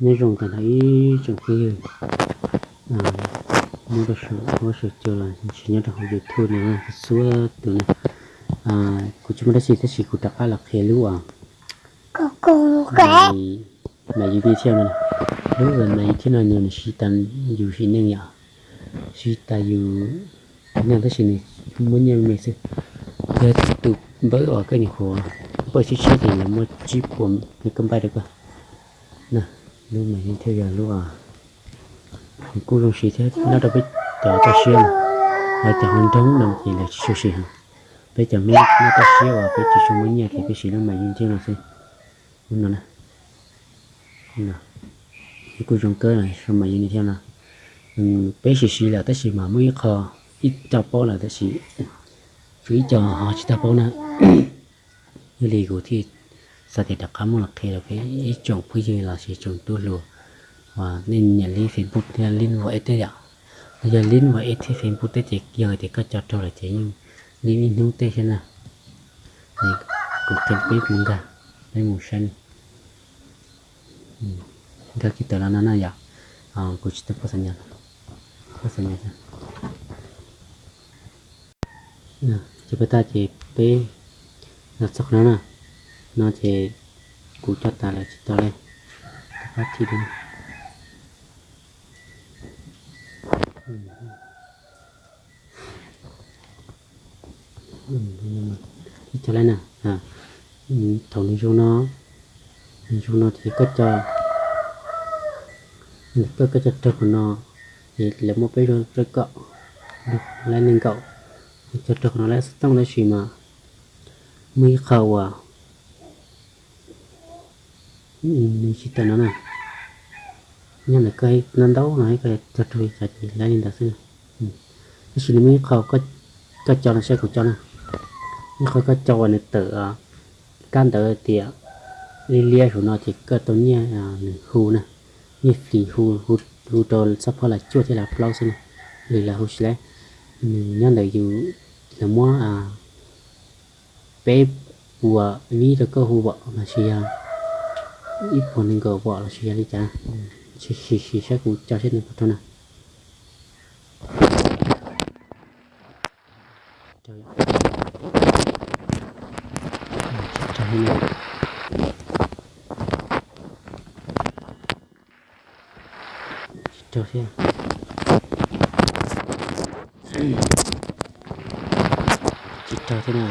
Nyob zoo tag nrho ib tsoom phooj ywg, nyob rau saum huab saum cua los sis nyob rau hauv YouTube no txhua tus na. Kuv tsis muaj dab tsi tab sis kuv rov qab los qhia lub, a, Mav Yus Thiab no. Lub Mav Yus Thiab no nws siv tas yus sim neej yom, siv tas yus neej tab sis nws muab nyiaj me xwb. Yog tus npawb uas koj nyuam qhuav npawj tshiab tshiab ces lawv muab tsib puas koj npawj rau koj. Lub Mav Yus Thiab yog lub, nws kuj zoo siv thiab nyob rau peb cov toj siab no, lawv cov hauv nroog no ces lawv tsis tshua siv heev. Peb cov Hmoob nyob toj siab uas peb tsis tshua muaj nyiaj ces peb siv lub Mav Yus Thiab no xwb. Lub no na, kuj zoo kawg, lub Mav Yus Thiab no. Peb siv siv lawm tab sis mas muaj ib qho, ib co paub lawm tab sis tshuav ib co ho tsis tau paub na. Yog li kuv thiaj xav tias rov qab muab los qhia rau peb ib tsoom phooj ywg los sis tsoom tub hluas uas nej nyiam lib Facebook thiab lib WhatsApp tej yom. Los yog lib WhatsApp thiab Facebook tej ces yog tias koj co raug lawm ces yeej lib ib hnub tej thiab na. Kuv qhia peb mus nkag, peb mus saib ne. Nkag kiag tawm los no na yom. Kuv tsis tau pub xav nyas, pub xav nyas. Ces peb tag ces peb los txog qhov no na, no ces kuv coj tas lawm tsis tau li, rov qab thim dua. Ib co lawm na, thaum nws zoo no, nws zoo no ces koj co, koj, koj co raug qhov no, ces lawv muaj peb zaug rau kom lawv nees nkaum, co raug qhov no lawv xov tooj tab sis mas muaj ib qho uas nws tsis tawm no na. Nyob ntawm koj ntau ntau no koj co raug li cas ces lawv li ntawd xwb. Tab sis nws muaj ib qho koj co no saib kuv co na, ib qho koj co uas nws tawm kab ntawd tias liab liab saum no ces koj tau nyiaj, nws hu na, nyiaj free hu, hu rau xab phob las cuaj thiab las plaub xwb na, lwm las hu tsis laib. Nws nyob ntawm yus, lawv muab peb puas vib rau koj hu vom los sis yog ib puas nees nkaum vom los sis yog li cas. Sim sim saib kuv co saib nws puas raug na. Tsis raug thiab. Tsis raug thiab na.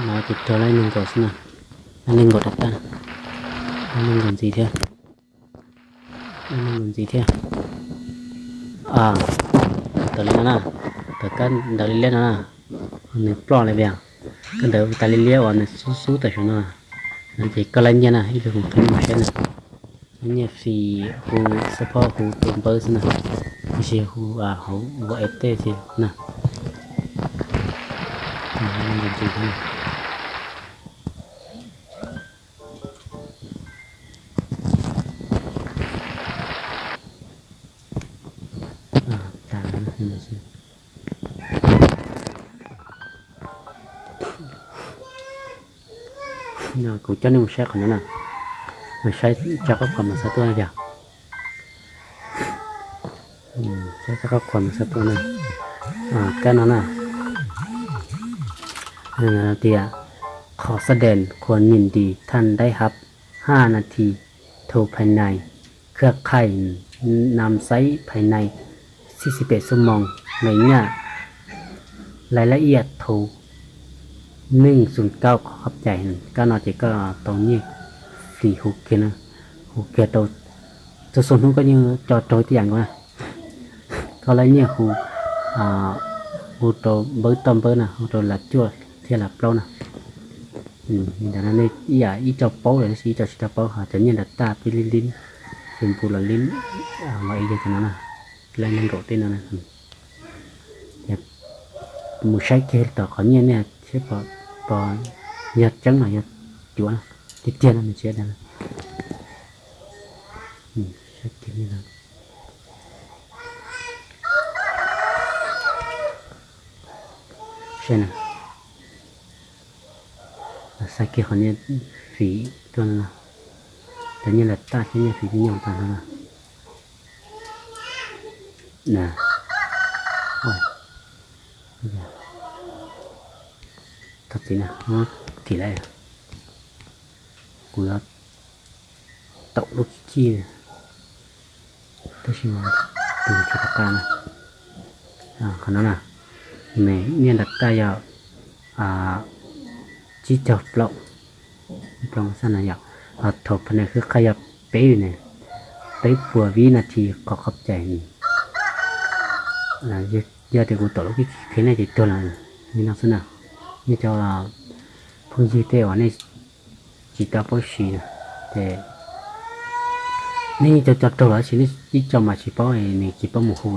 No ces raug lab nees nkaum xwb na. Lab nees nkaum rov qab, lab nees nkaum ntxiv thiab. Lab nees nkaum ntxiv thiab. Tawm li no na, tawm kab ntawd li liab no na, nws ploj li tiag. Kab ntawd tas li liab uas nws xub xub tawm saum no, no ces koj lab nyiaj na, ib pliag kuv qhia nej mus saib na. Lab nyiaj free, hu xab phob hu rau npawb xwb na, tab sis hu hauv ua e tej xwb na. Kuv coj nej mus saib qhov no na, mus saib tso qab qhuas mas xav tuaj yog. Saib tso qab qhuas mas xav tuaj na. Kab no na, tias Khỏi Sắt Đèn của Nhìn Đi Thanh Đáy Hạp, ha na thi thu phai nai, khưa khay nằm sấy phai nai, xib xib pem xub mong, mẹ nhá lai laj iaj thu neej xum kauj qhov qhov cais. Kab no ces koj tau nyiaj flis hu kiag na, hu kiag rau txhua txhua hnub koj yeej co raug tib yam nkaus na. Koj lab nyiaj hu, hu rau npawb toj npawb na, hu rau las cuaj thiab las plaub na. Li ntawd no nej ib yam ib co paub lawm tab sis ib co tsis tau paub, ho cov nyiaj nram taj peb lib lib, Facebook los lib, los ib yam cov no na, lab nees nkaum tej no na. Mus saib kiag tom qhov nyiaj nej thiab pom yog tseeb los yog cuav, tiag tiag no nws tsis dag. Saib kiag, saib na, saib kiag qhov nyiaj flis tuaj no. Cov nyiaj nram taj thiab nyiaj fim nyob tag no na. Thov txim na, thim lawm. Kuv yuav taum lub khib khib, tab sis mas tus tsis tau qab na. Qhov no na, nws nyiaj nram taj yog tsib caug plaub, plaub xab na yom. Ho thaum phab nws khwb qhaj yog peb ne, peb puas vib nas this qhov qhov cai. Yog tias kuv taum lub khib khib nej ces tuag lawm. Li no xwb na, nej cov phooj ywg tej uas nej tsis tau paub siv na, ces nej yeej cov co raug los sis nej ib co mas tsis paub, nws tsis paub mus hu.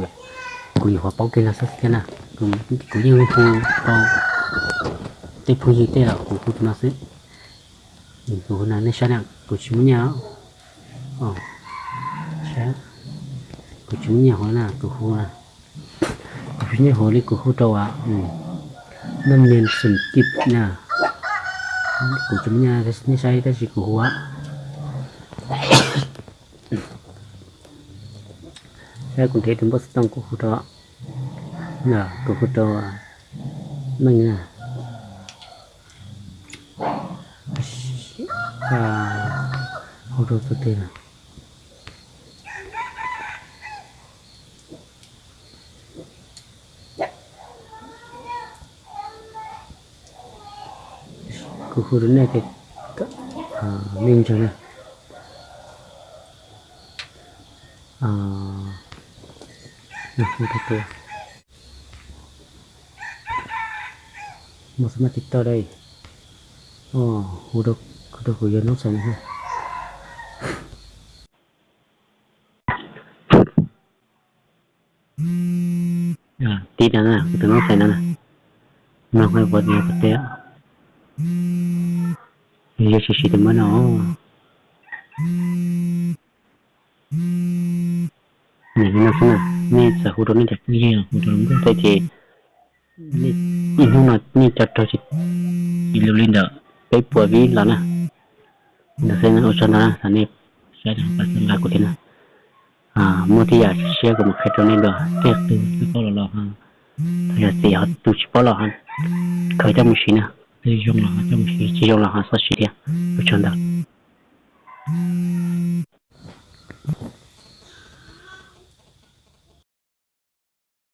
Kuv nyuam qhuav paub kiag no xwb thiab na. Kuv yeej hu rau tej phooj ywg tej los kuv hu tus no xwb. Kuv hu no nej saib na, kuv tsis muaj nyiaj. Kuv tsis muaj nyiaj hu na, kuv hu na. Kuv tsis muaj nyiaj hu li, kuv hu rau a, noj mias xum kib na. Kuv tsis muaj nyiaj nej saib tab sis kuv hu a. Saib kuv nrhiav tus npawb xov tooj kuv hu rau, kuv hu rau meej na. Hu rau tus twg na? Kuv hu rau nej, nej ntseeg na. Hu rau tus, mus xav mas tsis tau dai. Hu rau kuv yog Noob Xais na. Tib no na, kuv tus Noob Xais no na. Mloog hais ua tias yog siv siv tus mab no. Nim no xwb na, nej txawm hu rau nej cov phooj ywg, hu rau nkauj tej ces ib hnub no nej co raug tsis lus li ntawm peb puas vib los na. Ntawd xwb na, ua tsaug ntau na, thov nej saib tau nqa kuv thiab na. Muaj tej yam siab kuv mam qhia rau nej dua, tej tus twb paub los los, yog txiv ho tus tsis paub los ho khaws coj mus siv na, tus zoo los ho coj mus siv, tsis zoo los ho txhob siv thiab. Ua tsaug ntau.